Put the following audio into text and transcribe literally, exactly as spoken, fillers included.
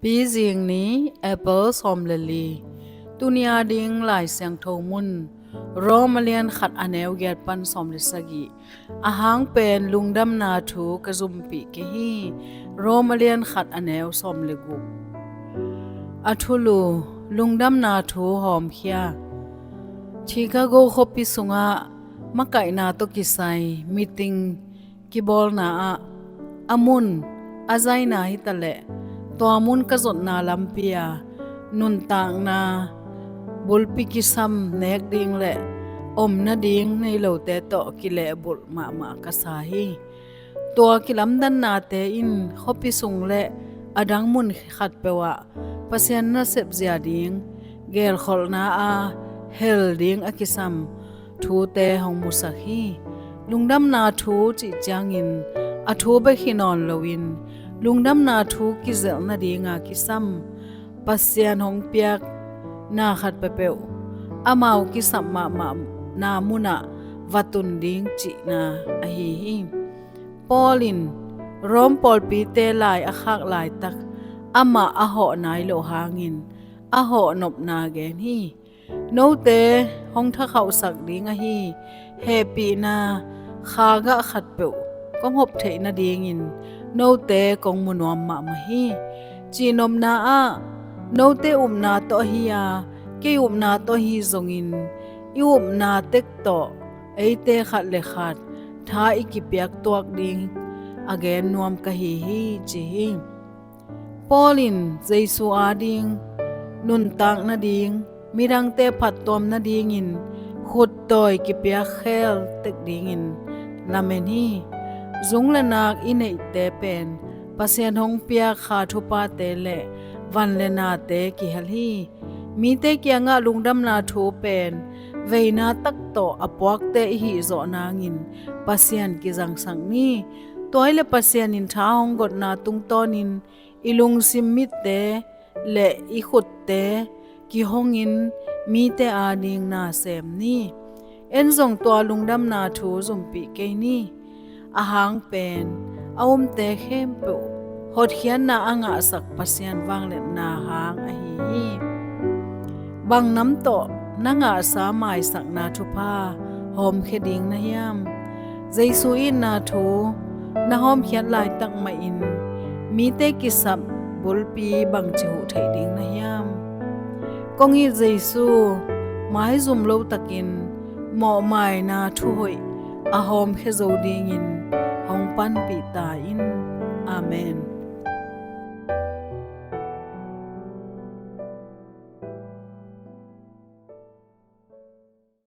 Pizing ni, April sawm le li. Tuni a ding Lai Siangtho mun, Rom a lian khat a neu giat pan sawm le sagih. A hang pen lungdamna thu ka zumpih kei hi. Rom a lian khat a neu sawm le guk. A thulu, lungdamna thu hawmkhia. Chicago khuapi sungah makaihna tawh kisai meeting kibawlna ah, a mun, a zaina hitaleh tua mun ka zotna lampi a nuntakna bulpi kisam nek ding le om nading nei lote tawh kilehbulh mahmah ka sa hi. Tua kilamdannate in khuapi sung le a dang mun khatpeuh ah Pasian nasep zia ding gelkholhna a hel ding a kisam thute hong musak hi. Lungdamna thu cih ciangin a thu bek hi nawn loin, lungdamna thu kizelh nadinga kisam Pasian hong piak na khat peuhpeuh amau kisap mahmahna munah va tun ding cihna ahi hi. Paul in Rom pawlpite lai a khak laitak amah a hawh nai loh hangin a hawh nopna gen hi. Note hong thakhauhsak ding ahi hehpihna kha gah khatpeuh kong hop theih nadingin note kong mu nuam mahmah hi. Cihnopna ah note upna tawh ahi a, kei upna tawh ahi zongin i upna tek tawh eite khat le khat tha i kipiak tuak ding a gen nuam ka hi hi, ci hi. Paul in Jesu ading nuntak nading, midangte phattuam nadingin khuttawi kipiak khel tek dingin lamen hi. Zung le nak i neihte pen Pasian hong piak kha thupate le van le nate kihel hi. Mite kiangah lungdamna thu pen veina tak tawh a puakte i hih zawh nangin Pasian kizangsak ni. Tua hi le Pasian in tha hong gotna tungtawnin i lungsim mitte le i khutte kihongin mite ading na sem ni. En zong tua lungdamna thu zumpih kei ni. A hang pen a umte khempeuh hotkhiatna a ngahsak Pasian vangliatna hang ahi hi. Bang nam tawh na ngahsa maisakna thupha hawmkhia ding na hiam? Jesu itna thu na hawmkhiat laitak mahin mite kisap bulpi bangci huh theih ding na hiam? Kong it Jesu, maizum lo takin mawhmaina thuhoih a hawmkhia zo dingin hong panpih ta in. Amen.